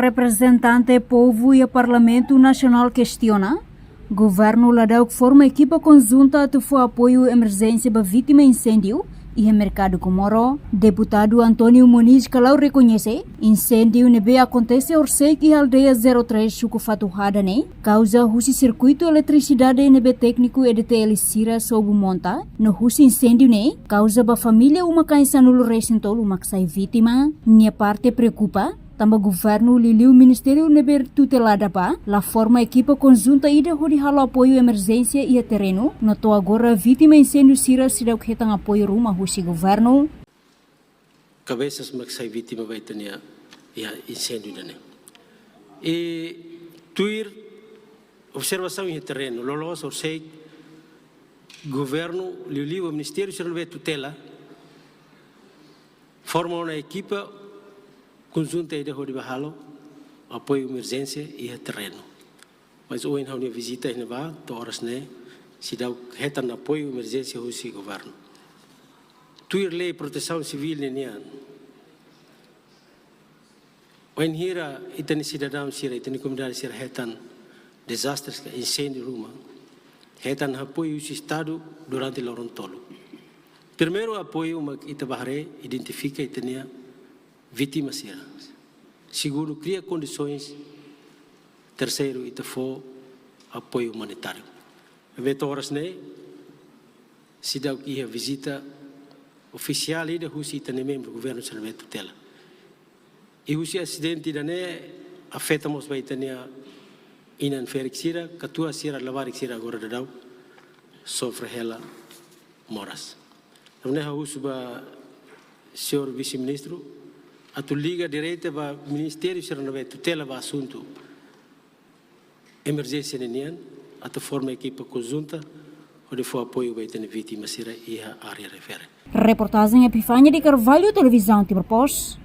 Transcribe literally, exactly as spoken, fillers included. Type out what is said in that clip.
Reprezentante povu iha Parlamentu Nasionál kestiona governu ladauk forma ekipa konjunta atu fó apoiu emerjénsia ba vítima inséndiu iha Merkadu Comoro. Deputadu António Moniz Callau rekoñese inséndiu ne'ebé akontese horisehik iha aldeia zero três, suku Fatuhada ne'e kauza husi sirkuitu eletrisidade ne'ebé tékniku E D T L sira sobu monta, no husi inséndiu ne'e kauza ba família uma-kain sanulu-resin-tolu mak sai vítima. Nia parte preokupa tanba governu liuliu ministériu ne'ebé tutela ba la forma ekipa konjunta ida hodi halo apoiu emerjénsia iha terrenu, no to'o agora vítima inséndiu sira seidauk hetan apoiu ruma husi governu. Cabeças mak sai vítima ba ita-nia iha inséndiu ida-ne'e. I tuir observasaun iha terrenu, loloos horisehik governu liuliu ministériu sira ne'ebé tutela forma ona ekipa konjunta ida hodi bá halo apoiu emerjénsia iha terrenu. Mas ohin ha'u-nia vizita iha ne'ebá, to'o oras ne'e seidauk hetan apoiu emerjénsia husi governu. Tuir lei protesaun sivíl ninian, wainhira ita-nia sidadaun sira, ita-nia komunidade sira hetan dezastres ka inséndiu ruma, hetan apoiu husi Estadu durante loron tolu. Primeiru apoiu mak ita bá haree, identifika ita-nia vítima sira. Segundu, kria kondisoens. Terseiru, ita fó apoiu umanitáriu. Ne'ebé to'o oras ne'e seidauk iha vizita ofisiál ida husi ita-nia membru governu sira ne'ebé tutela. I husi asidente ida-ne'e afeta mós ba ita-nia inan ferik sira, katuas sira, labarik sira agora daudaun sofre hela moras. Tanba ne'e ha'u husu ba señór vise-ministru atu liga direta ba ministériu sira ne'ebé tutela ba asuntu emerjénsia ninian atu forma ekipa konjunta hodi fó apoiu ba ita-nia vítima sira iha área refere. Reportajen Epifania de Carvalho, Televizaun Timor Post.